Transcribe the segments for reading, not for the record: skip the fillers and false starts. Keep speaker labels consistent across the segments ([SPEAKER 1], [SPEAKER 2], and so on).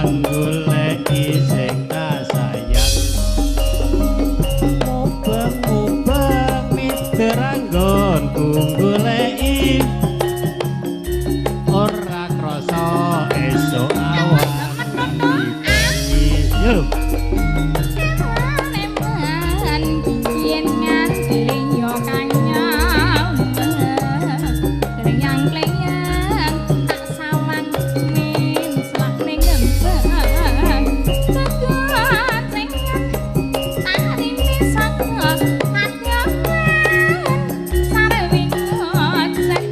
[SPEAKER 1] gampang goleki sing tak sayang. Mubeng-mubeng miter anggonku goleki ora krasa esuk awan. Yo.
[SPEAKER 2] Yen nganti yo kang kleyang-kleyang tak sawang min selak ning ngembang tegoncengan tarine saka kadyangan sarwi ngoceh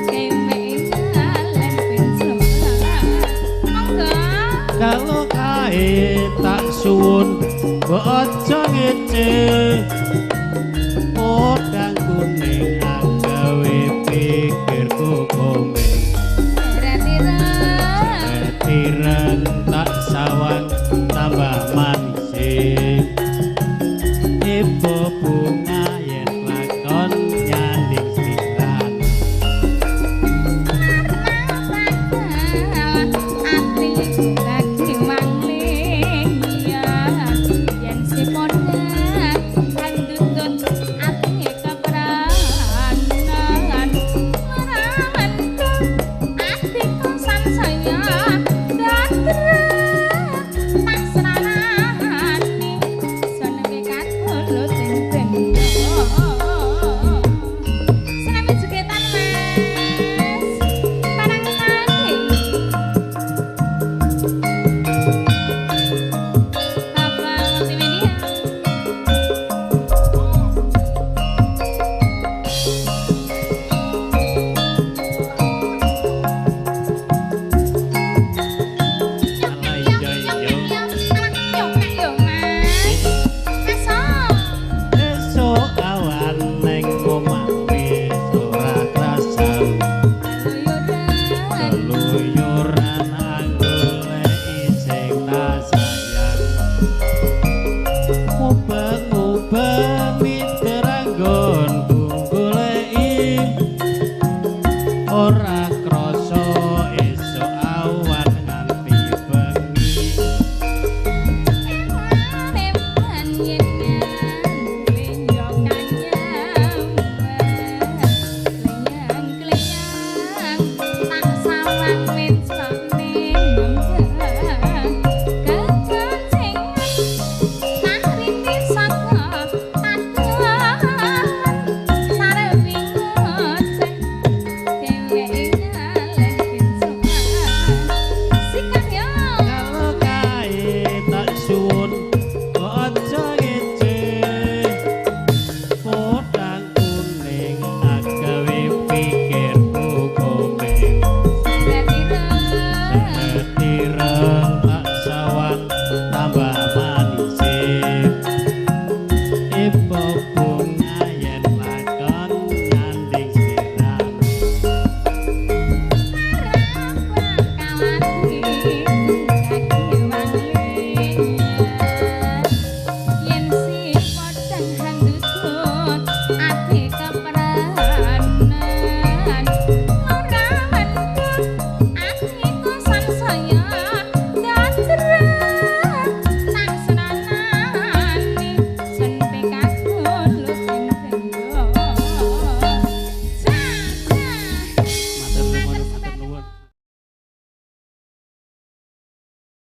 [SPEAKER 2] kewe ngaleh ben. Monggo.
[SPEAKER 1] Kalau kae tak suwun mbok aja ngece. Podang kuning agawe pikirku komeng.
[SPEAKER 2] Seret-ireng
[SPEAKER 1] Tireng tak sawang tambah